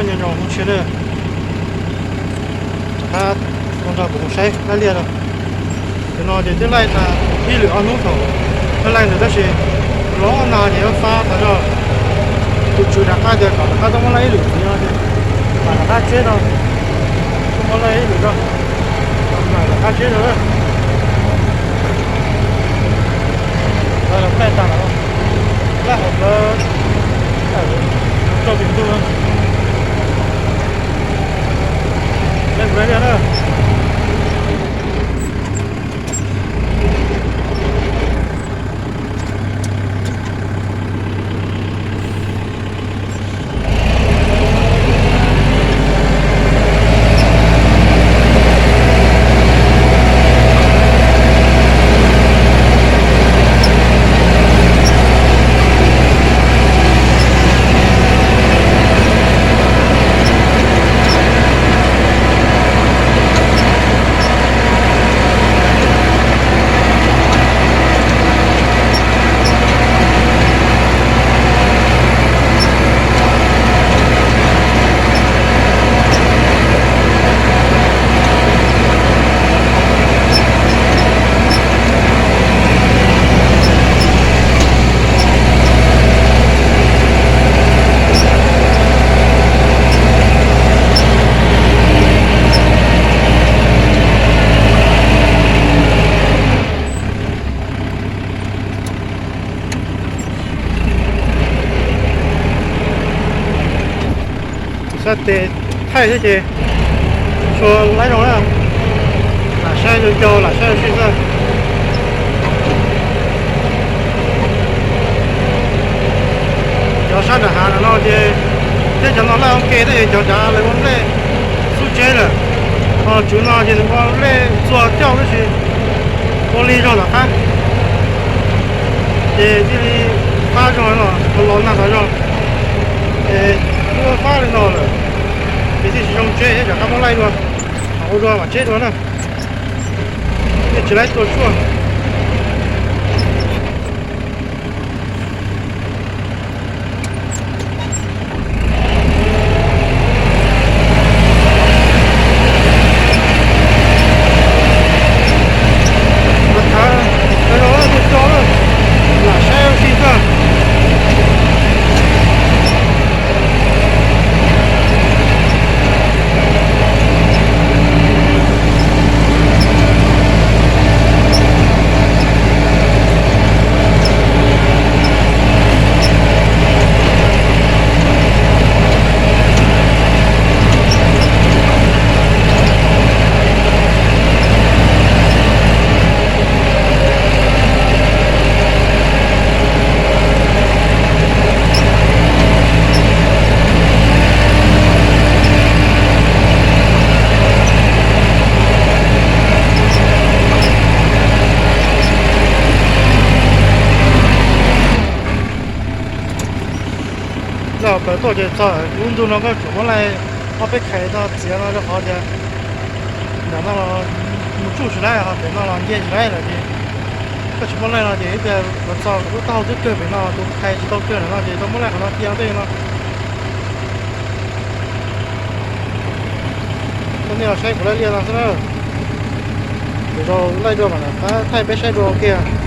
Nyob zoo hnub tshiab na, rov qab ua nrog kuv mus saib laij liaj no. Cov no ces twb laij tag ib lwm ob hnub thaum laij ntawd tab sis los nag ces yuav fab tas zog. Tus tswv rov qab tias kom rov qab tuaj muab laij ib lwm ntxiv no ces mam rov qab tseb no, tuaj muab laij ib lwm no, mam rov qab tseb no. Laij tas lawm, laij hauv plawv rau tim ntug no. Laij kuv laij liaj na. Xav tes thaij thiab ces tsuas laib zoo na, lam saib zoo caug lam saib zoo sij xwb. Cov sab nram hav no ces thiab cov no laj ua ke tab sis cov nrad lawv ua nplej xub tsheb lawm, ho tswv no ces nws ua nplej txua coj tab sis ua li zog tom qab ces thiaj li fab zog no, los nag tas zog es twb fab li no lawm ces thiaj tsis zoo tseb thiab rov qab muab laij dua, ua dua mam tseb dua na, thiaj tsis laib tua tshuaj. Lam saib ua si xwb. Laj hauv plawv tuaj ces txog lub ntuj no koj tsum muab laij ob peb khais no txiav no rau qhov tias ntawm no los mus tsuj tsis laib, ho pem no los nce tsis laib lawm ces koj tsis muab laij no ces ib pliag yuav txog lub taub hau twb kawg pem no, tus khais tsis tau kawg ntawm no ces tau muab laij qhov no cia tej no. Tuaj nej los saib kuv laij liaj no xwb na. Lwm zaus laij dua mam rov qab thaij peb saib dua ua ke.